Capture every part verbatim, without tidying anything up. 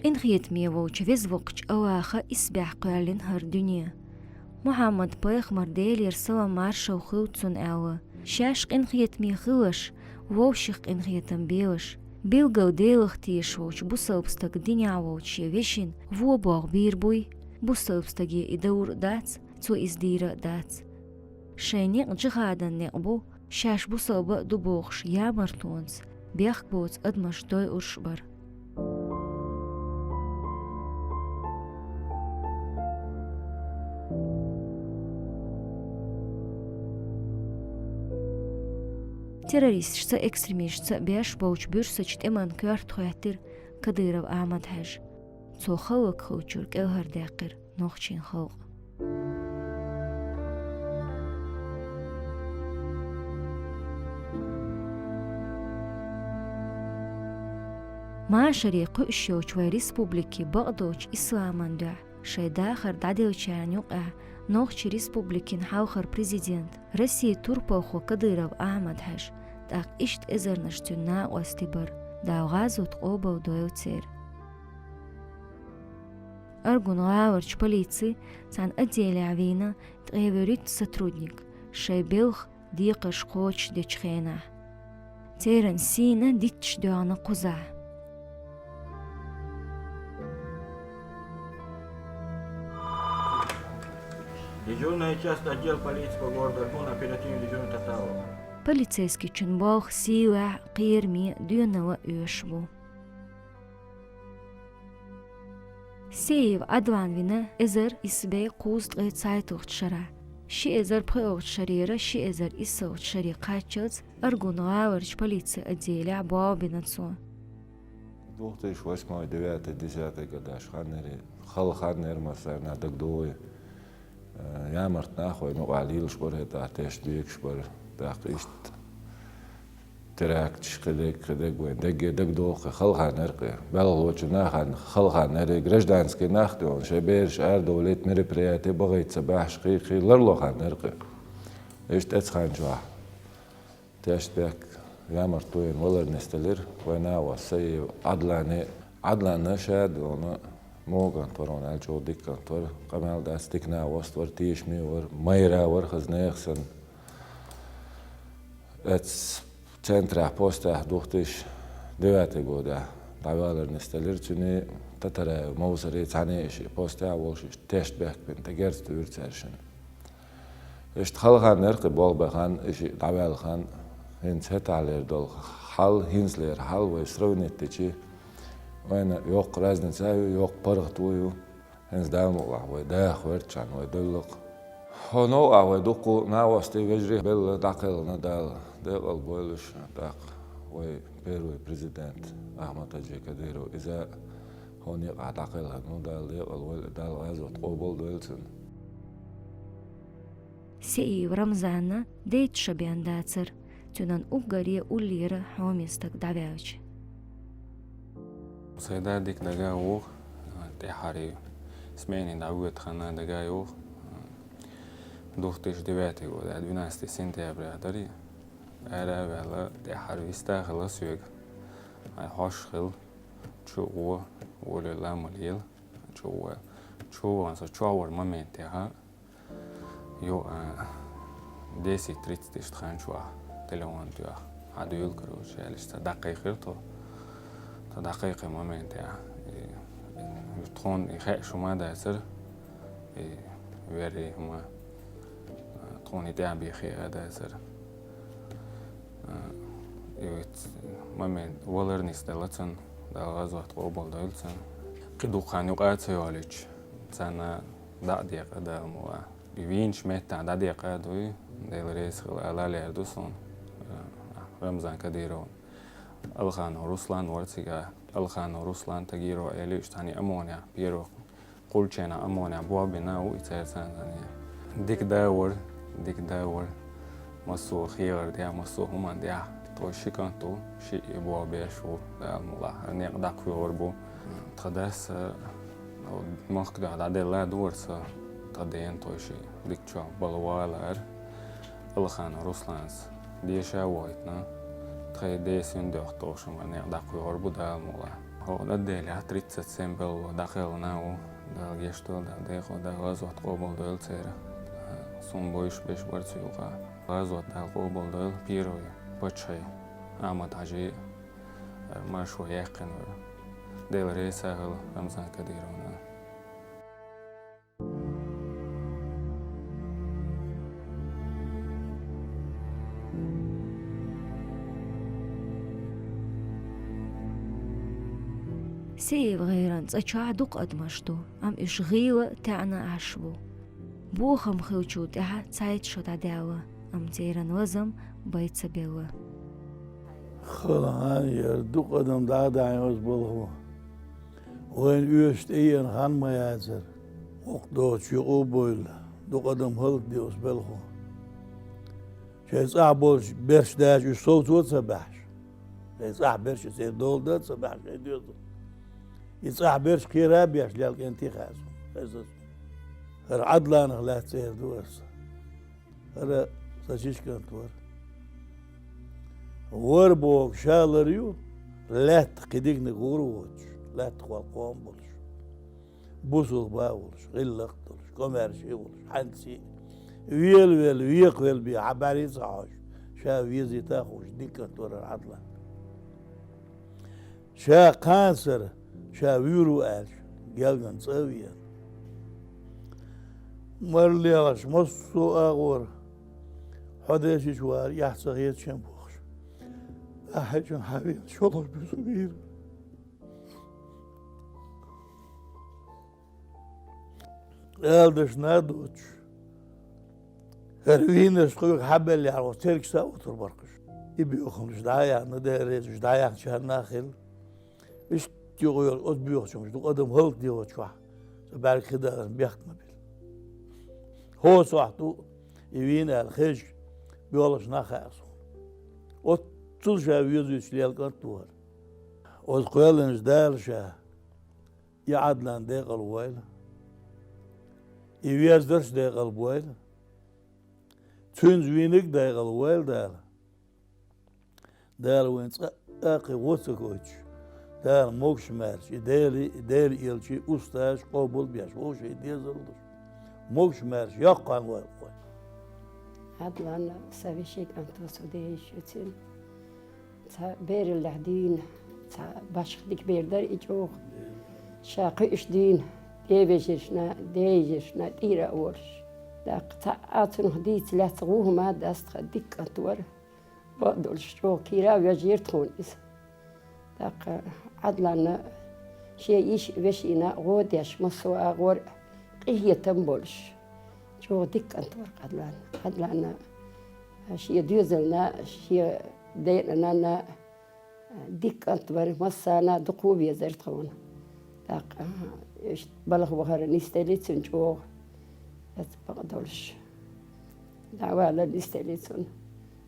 Къинхетаме волчу Везвоккхачу АллахӀа исбаьхьа кхоьллина хӀара дуьне. Мухьаммад-пайхамар, Делера салам-маршалла хуьлда цунна, аьлла, шаьш къинхетаме хилалаш, вовшех къинхетам белаш, билггал Делах тешаш волчу бусалба стага динехь волчу шен вешина вон болх бийр буй. Бусалба стаге и довр а дац, цо иза дийр а дац. Шайн некъ джихадан некъ бу, шаьш бусалба а ду бохуш ямартонца бехк боцу адамаш дойуш бар. Террористашца а, экстремисташца а беш болчу буьрсачу тӀеман коьрта хӀоьттира Кадыров Ахьмад-Хьаьжа. Цо хӀаллакьхилчуьра кӀелхьардаьккхира нохчийн халкъ. Машаре кхуьуш йолчу вайн республике бакъдолчу исламан дуьхьа шайн дахар дӀаделлачарна юкъахь Нохчийн Республикин хьалхара президент, Россин турпалхо Кадыров Ахьмад-Хьаьжа, тӀаккха иштта эзарнаш цуьнан накъостий бара, Дала гӀазот къобалдойла церан. Аргун гӀаларчу полицин цхьана отделехь вийна ткъе вуьрхӀитта сотрудник, шайн белхан декхарш кхочушдечу хенахь. Церан сийна дитташ доьгӀна кхузахь. Дежурная часть, отдел полиции по городу Аргун, оперативный дежурный Таталов. Полицейскичун болх сийлахь, кхераме, доьналла оьшуш бу. Сеиев Ӏадлан вина эзар исс бӀе кхузткъе цхьайтталгӀачу шарахь. Ши эзар пхоьалгӀачу шарера ши эзар иссалгӀачу шаре кхаччалц Аргун гӀаларчу полицин отделехь болх бина цо. Две тысячи восьмой, девятый, десятый годаш хан яра, хала хан яра массарна дагадогӀий. Э, ямарт нах вай мукъа лелаш бара, хӀетахь тешнабегаш бара, тӀаккха иштта теракташ, кхидерг, кхидерг вайн дагге дагадогӀу-кх, хала хан яра-кх. Белхалочу нахана хала хан яра, гражданский нах тӀе вахана, шайн бераш арадовлийта мероприяти бахийта ца баьхьаш, кхин-кхин ларло хан яра-кх. Иштта оцу хан чохь тешнабехк, ямартло йина валар нисделира вайн накъост Сеиев Ӏадлани. Ӏадлан ша а дона, моган твар ван аьлла чӀогӀа дика кӀант вара, къамел дац, дика накъост вара, тешаме вара, майра вара хаза нехан санна. Эцу центрехь постехь две тысячи девятый годехь дӀавалар нисделира цуьнан, Татараев Мовсари цхьаьна а шиъ постехь а волуш, иштта тешнабехк бина, тӀе герз туьйра цаьршинна. Иштта хала хан яра-кх и болх бен хан, и шиъ дӀаваьлла хан, хӀинца хӀетахьлера долу хьал, хӀинцалера хьал вай сравнить дичи, вайна йоккха разница а ю, йоккха паргӀато а ю. ХӀинца Дала мукъалахь вай даха верччхьана вай девлла-кх. Хьо новкъахь вай дуккха а накъостий, вежарий белла, дӀакхелхина Дала, декъал бойла уьш, тӀаккха вай первый президент Ахьмад-Хьаьжи Кадыров, иза а хьо некъахь дӀакхелхина ву, Дала декъал войла, Дала гӀазот къобалдойла цуьнан. Сеиев Рамзанна дейтта шо бен дацара, цуьнан уггаре уллера хьоме стаг дӀаваьлча. Сайн да дика дага а вух, тӀаьххьара смене дӀавоьду хан а дага а вух. Две тысячи девятый год, двенадцатое сентября дара. Ара а ваьлла, тӀаьххьара вист а хилла соьга. Хьайн хьош хилла, чу а гӀо, волавелла а ма лела, чу а гӀо. Чу а вахана со чохь вара моментехь, йо, а, десять тридцать иштта хан чохь телефон тоьхна, хьан дуьйла, короче, аьлла, иштта дӀакхайкхира тхо. Тхо дӀакхайкхина моментехь, и, и, тхуна и хууш хӀума а дацара, и, верри хӀума, а, тхуна и тӀаьхьа бен хууш а дацара. А, и виц момент валар нисделла цунна, Дала гӀазот къобалдойла цунна. Кхин дукха хан юкъа а ца йолуьйтуш, царна дӀа а декъна, Дала мукъалахь. И вийначу меттехь дӀадекъна а дуй, Дела реза хила ала а лаьара ду суна, э, Рамзан Кадыровна. Алханов Руслан вара цигахь. Алханов Руслан, Тагиров Эли, уьш цхьаьна ОМОНехь, первый кхуллучу хенахь ОМОНехь болх бина а ву и цара цхьаьна. Дика да вара, дика да вара. Массо а хехар дехьа, массо а хӀуманна дехьа. Тхо ши кӀант ву, шиъ болх беш ву, Дала мукъалахь, хӀара некъ дӀакхоьхьур бу. Тхан дас, э, махка дуьхьа дӀаделла а ду вара со, тхан дена тхо шиъ дика чохь бала вала ара. Алханов Русланца деша а вохуьйтуна, тхайн ден син дуьхьа тхо шуна некъ дӀакхоьхьур бу, Дала мукъалахь. ХӀокху неделехь тридцать семь белхало дӀакхелхина ву. Дала гечдойла, Дала декъала дойла, гӀазот къобалдойла церан. Суна бовзуш берш бара цу юкъахь. ГӀазот Дала къобалдойла, первый паччахье Ахьмад-Хьаьжи, маршо яьккхина вара. Дела реза хуьлда Рамзан Кадыровна. Сеев-ГӀайран цӀа чохь дукха адамаш ду, амма уьш гӀийла а, таьӀна а Ӏаш бу. Бохам хиллачул тӀаьхьа цхьайтта шо дӀадаьлла, амма церан лазам бай ца белла. Хала хан яра, дукха адам дӀа а дахьийна оцу балхо. Вайна оьшуш тӀееана хан ма яцара. Воккха доцуш юкъа а бевлла, дукха адам хӀаллакдина оцу балхо. Шайн цӀахь болчу берш дача уьш совцо а ца баьхьаш. Шайн цӀахь берш церан дола дан а ца баьхьаш шайн доьзале. И цӀахь берш кхера а беш лелла кӀентий хаьа суна. ХӀара Ӏадланах лаьцна цӀера ду аса. ХӀара сан чӀичкант вара. Вара боху ша лар ю, лаьттах кхин диканиг гӀур а воцуш, лаьттах вала къоман болуш. Бусулба а волуш, гӀиллакх а долуш, комаьрша а волуш, хьаьнций а. Велавелла, векхавелла бен хьан бӀаьрий ца хьожуш, ша везийта а хууш, дика кӀант вара Ӏадлан. Ша кхансара, ша вуьйр ву аьлча, гелган цӀа а веана. Марлехаш массо а агӀора, хьо дешича вара, эхь ца хеташ а бохуш. Ахьа чун хьан веана, шолгӀа буьзу вийра. Ала дашна а доцуш, хӀара вийнарш кхуьга хьабеллехь, оцу цергаш са а оттур бара-кх уьш. И боьхамаш дӀа а яьхна, Дела реза, уьш дӀаяьхначарна а хилла. Иштта юкъайолу оцу боьхачуьнгахь дукха адам хӀаллакдина оцу чохь, цу бӀаьрга хи даларна бехк ма биллина. ХӀокху сохьта ду и вийна аьлла хезча, боьлхуш нах хаьа суна. Оццул ша везуьйтуш лелла кӀант вара. Оцу кхоьллинчу Дала ша и Ӏадлан декъала войла, и вездарш а декъала бойла, цуьнца вийнарг а декъала войла Дала. Дала вайн цкъа а кхин гӀо ца гойтуш, Дала могуш-маьрша и Делий, и Делан элчий, устазаш къобал а беш, вовшийн дезал а луш, могуш-маьрша йоккха хан войла вайн. Ӏадлан сан вешин кӀант ву, со ден йиш ю цуьнан. Цхьа бераллехь дийна, цхьа башха дика бер дара и чӀогӀа. Ша кхуьуш дийна, ден вежаршна, ден йижаршна тӀера а волуш. ТӀаккха цхьа а цунах дийца лаьцна гӀо хӀума а дац тхан, дика кӀант вара. Бакъдолуш чӀогӀа кийра а вежира тхуна иза. ТӀаккха Ӏадланна шен йиш а, вешина а гӀо а деш, массо а агӀор а къинхетам а болуш, чӀогӀа дика кӀант вара Ӏадлан. Ӏадланна шен доьзална, шен дена-нанна дика кӀант вара, массарна а дукха везара тхуна. ТӀаккха иштта балха вахара нисделира цуьнан чӀогӀа. Эцца бакъдолуш. ДӀавалар нисделира цунна.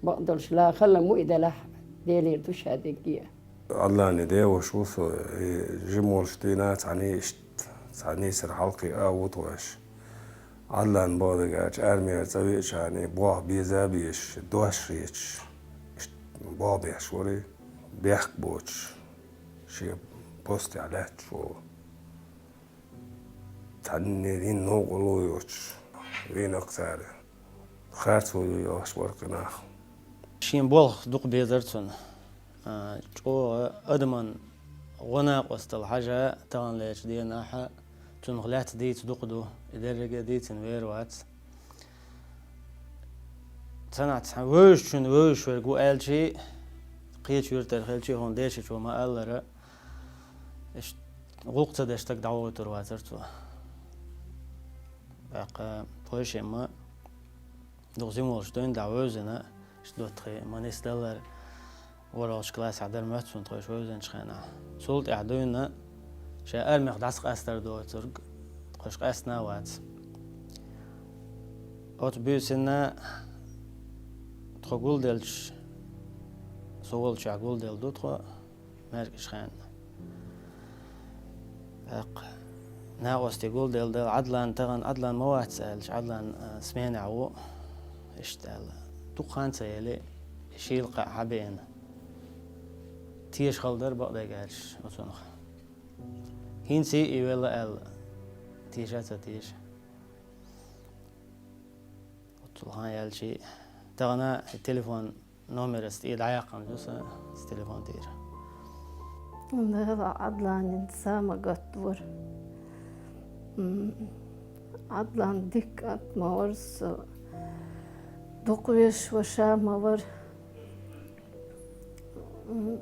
Бакъдолуш ла хала муъ и делахь, Делера ду ша дерриге а. Ӏадланан деваша ву со, и жима волуш дийна цхьаьна иштта, цхьаьна нийсар хьалакхиа а ву тхо аш. Ӏадлан бакъдерг аьлча, армера цӀа веача хьуна, болх беза а безаш, дош хеташ, иштта болх беш вара, бехк боцуш, шен постехь лаьтташ волу. Цхьанне хӀинца новкъарло йоцуш, вийнарг цара харцо ю йолуш бара кхин нах. Шен болх дукха безара цунна. А, чӀогӀа адаман гӀо-накъосталла хьажа таханлерчу денахь а, цунах лаьцна дийца дукха ду, и дерриге а дийцина вер вац. Цхьанхьа цхьа вевзачунна вевзаш верг ву аьлчий, кхечу юьртара хилчий, хӀунда дешичо ма-аллара, иштта гӀуллакх ца деш стаг дӀавойтур вацара цо. ТӀаккха тхойшимма дукха жима волуш дуьйна дӀавевзина, иштта доттагӀий ма нисдаллара, ворхӀалгӀачу классехь дара моьтту суна тхойша вевзинчу хенахь. Цул тӀаьхьа дуьйна ша армех дӀасакъастар доцург тхойша къаьстина а вац. Оцу буьйсанна тхо гулделча, со волчохь гулделла ду тхо, маьркӀаж хенна. ТӀаккха накъостий гулделла дара, Ӏадлан тахана, Ӏадлан ма вац аьлча, Ӏадлан, а, сменехь ву, иштта аьлла. Дукха хан ца елли, шийла кхаъ хьабеана. Теша хала дара бакъдерг аьлча оцунах. ХӀинца и велла аьлла, теша а ца теша. Оццул хан яьлча, тахана телефон номерас тӀе дӀаяьккхина ду сан, телефон тӀера. Дала Ӏадланин са ма гатвар. М, Ӏадлан дика кӀант ма вар со. Дукха везаш ваша ма вар. М,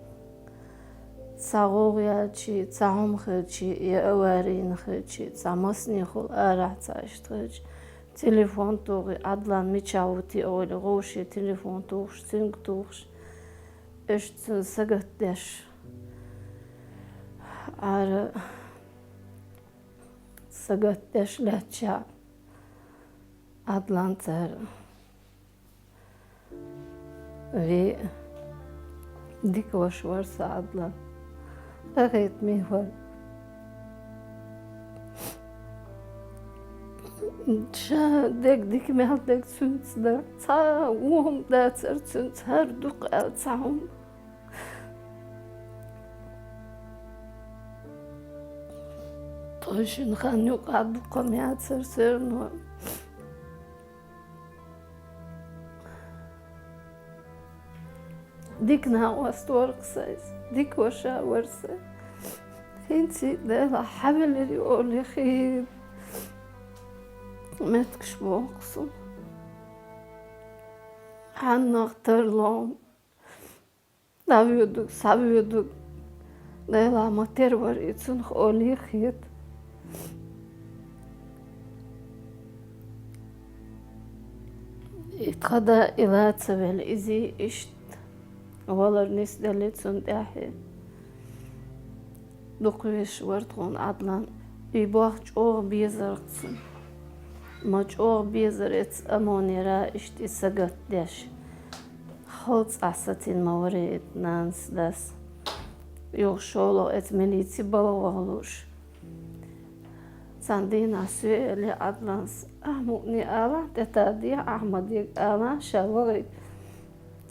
цхьа гӀовгӀа яьлча, цхьа хӀума хилча, е аварийна хилча, цхьа массане хул арахьа цхьа иштта хилча, телефон тохий, Ӏадлан мичахь ву те олий, гӀовше телефон тухуш, цуьнга тухуш, иштта цунна сагатдеш. Ара сагатдеш лаьттача, Ӏадлан цара ве дика ваша вар сан Ӏадлан. Къахетаме вар. Ша дег дика мел дег цуьнца дар. Цхьа вон дацар цуьнца, хӀара дукха аьлла цхьа хӀума. Тхойшинна хан юкъахь дукха хан яцар серно. Дика накъост вар-кх сан иза, дика ваша вар сан. ХӀинца а Дала хьавелира олий хета моттигаш боху суна. Хьаннах тарло дӀавоьдург, схьавоьдург, Дала ма-тера вар и цунах олий хета. И тхан да и ла ца велла, иза иштта валар нисделла цунна тӀаьхье. Дукха везаш вар тхуна Ӏадлан. И болх чӀогӀа безар-кх цунна. Ма чӀогӀа безар эцца амонера иштта и сагатдеш. Халцахь сатийна ма варий и нанас, дас. Юха шолгӀа эцца милици балха ваха лууш. Цхьана дийнахь соьга элира Ӏадланас: «Ахьа мукъане алахь, тӀетаде Ахьмадега алахь, ша вахийта».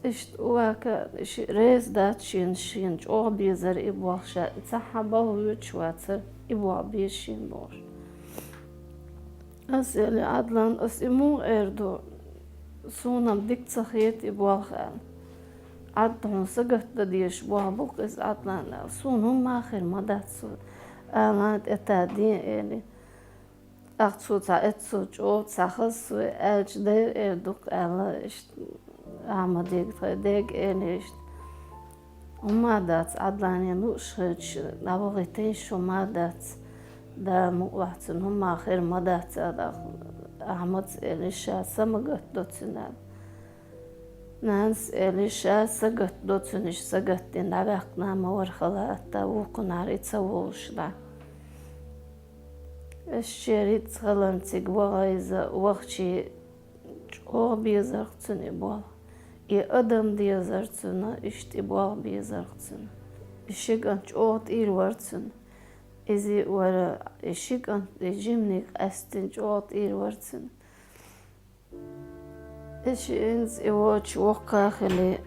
Иштта вака, ши реза дац шена, шена чӀогӀа безар и болх, ша цхьа а балха воьдуш вацара, и болх беза шена бохуш. Ас элира Ӏадлан, ас и муха эр ду? Суна-м дика ца хета и болх аьлла. Ӏад, хьуна сагатдан дезаш болх бу-кх иза, Ӏадлан, аьлла. Суна хӀумма а хир ма дац цо. Ала тӀетаде, элира. ТӀаккха цо цхьа эццо чӀогӀа цхьа хаза со аьлча, дера эр ду-кх аьлла, иштта Ахьмадега, тхайн дега элира иштта. ХӀумма а дац, Ӏадлане лууш хилча, дӀавахийтийша, хӀумма а дац, Дала мукъалахь цунна хӀумма а хир ма дац, аьлла. Ахьмадас элира, ша са ма гатдо цуьнан. Нанас элира, ша са гатдо цуьнан, иштта сагатдина дӀаваьккхина ма вара халатта, вукхунара и ца волуш дӀа. Аш шеррица хиларна цига ваха иза, вахча чӀогӀа безар-кх цунна и болх. И адам дезар цунна, иштта и болх безар-кх цунна. И ши кӀант чӀогӀа тӀийр вар цунна. Иза а вара, и ши кӀант, и жиманиг къаьстина чӀогӀа тӀийр вар цунна. И шиъ хӀинца и воцуш воккха а хили,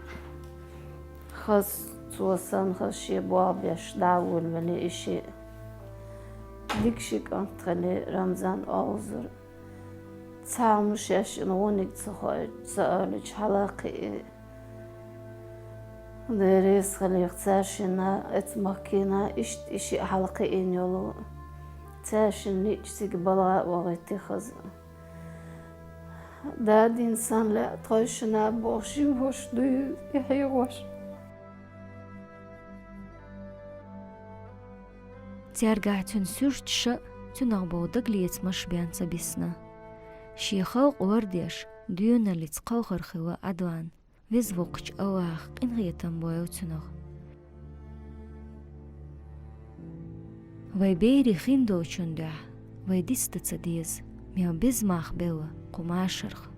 хаза цо санна хаза шен болх беш дӀа а волавелли и шиъ. Дика ши кӀант хили, Рамзан олхазар. Цхьа хӀума шаьш шина вониг ца хоуьйту, ца олуьйтуш хьала а кхиий. Дера реза хилийта цаьршинна, эцца махкина, иштта и шиъ хьала кхиийна йолу. Цаьршинна лиъча цига балха а вахийтий хаза. Дадин санна лаьа тхойшинна бохуш, жима ваша ду иза, и хьехош. Цаьргахь цуьнан суьрташ а, цуьнах болу дагалецамаш а бен ца бисна. Шен халкъ лардеш, доьналлица кхалхар хилла Ӏадлан, Веза Воккхачу АллахӀа къинхетам бойла цунах. Вай берийн хиндолчун дуьхьа вай дицдан ца деза, мел беза мах белла кху машарх.